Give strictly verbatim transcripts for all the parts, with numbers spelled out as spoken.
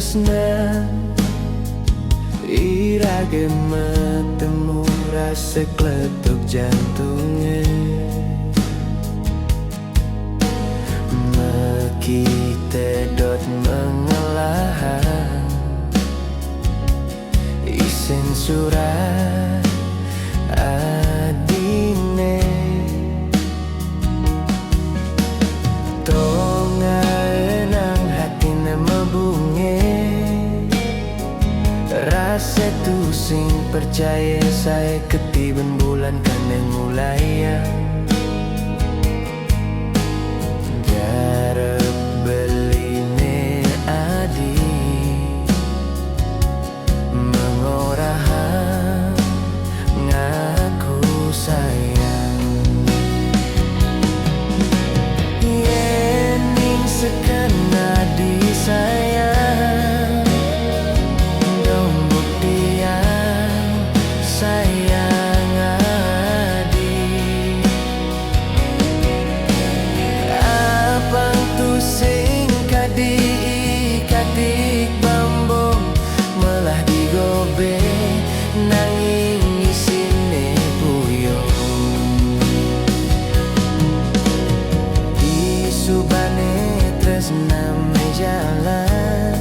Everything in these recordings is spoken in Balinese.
Tresna, irage metemu rase kletuk jantunge. Mekite dot mengelahan isin surat adine. Tonga enang hatine mebunge. Rase tusing percaye sae ketiben bulan kane ngulaya. Garep beline adi mengorahang ngaku sayang. Yening sekena di sayang, dong buktiang sayang adi. Apang tusing kadi ikatik bambu, melah digobe nanging isine puyung. Disubane tresna mejalan,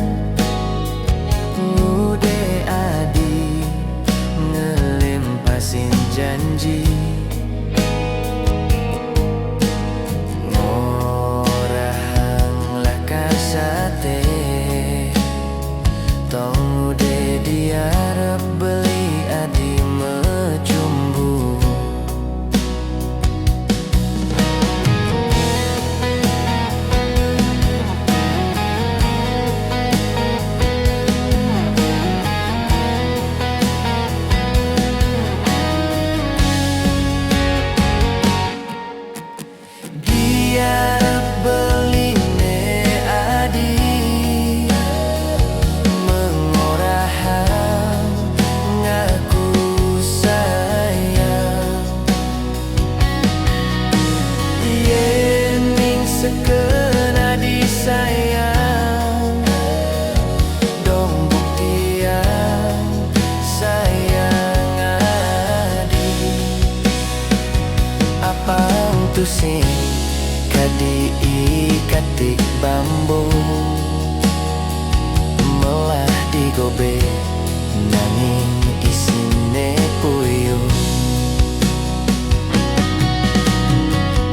ngude adi ngelempasin janji. Ngorahang lakar sate, tong ude diarep beli adi mecumbu. Diarep beline adi mengorahang ngaku sayang. Yening sekena di sayang, dong buktiang sayang adi. Apang tusing kadi ikatik bambu, melah digobe nanging isine puyung.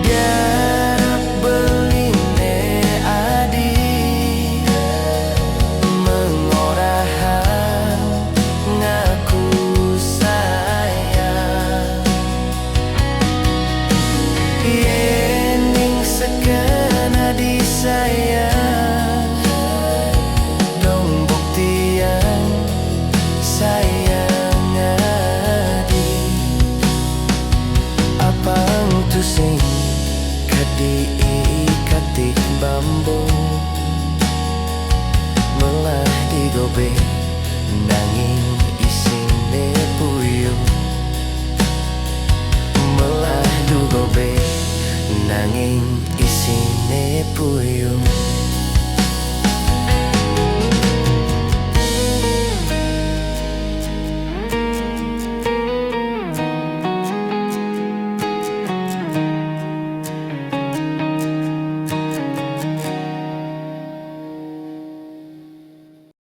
Garep beline adi mengorahang ngaku sayang. Yening sekena di sayang, dong buktiang sayang adi. Apang tusing kadi ikatik bambu, melah digobe nanging isine puyung. Melah digobe nanging isine puyung.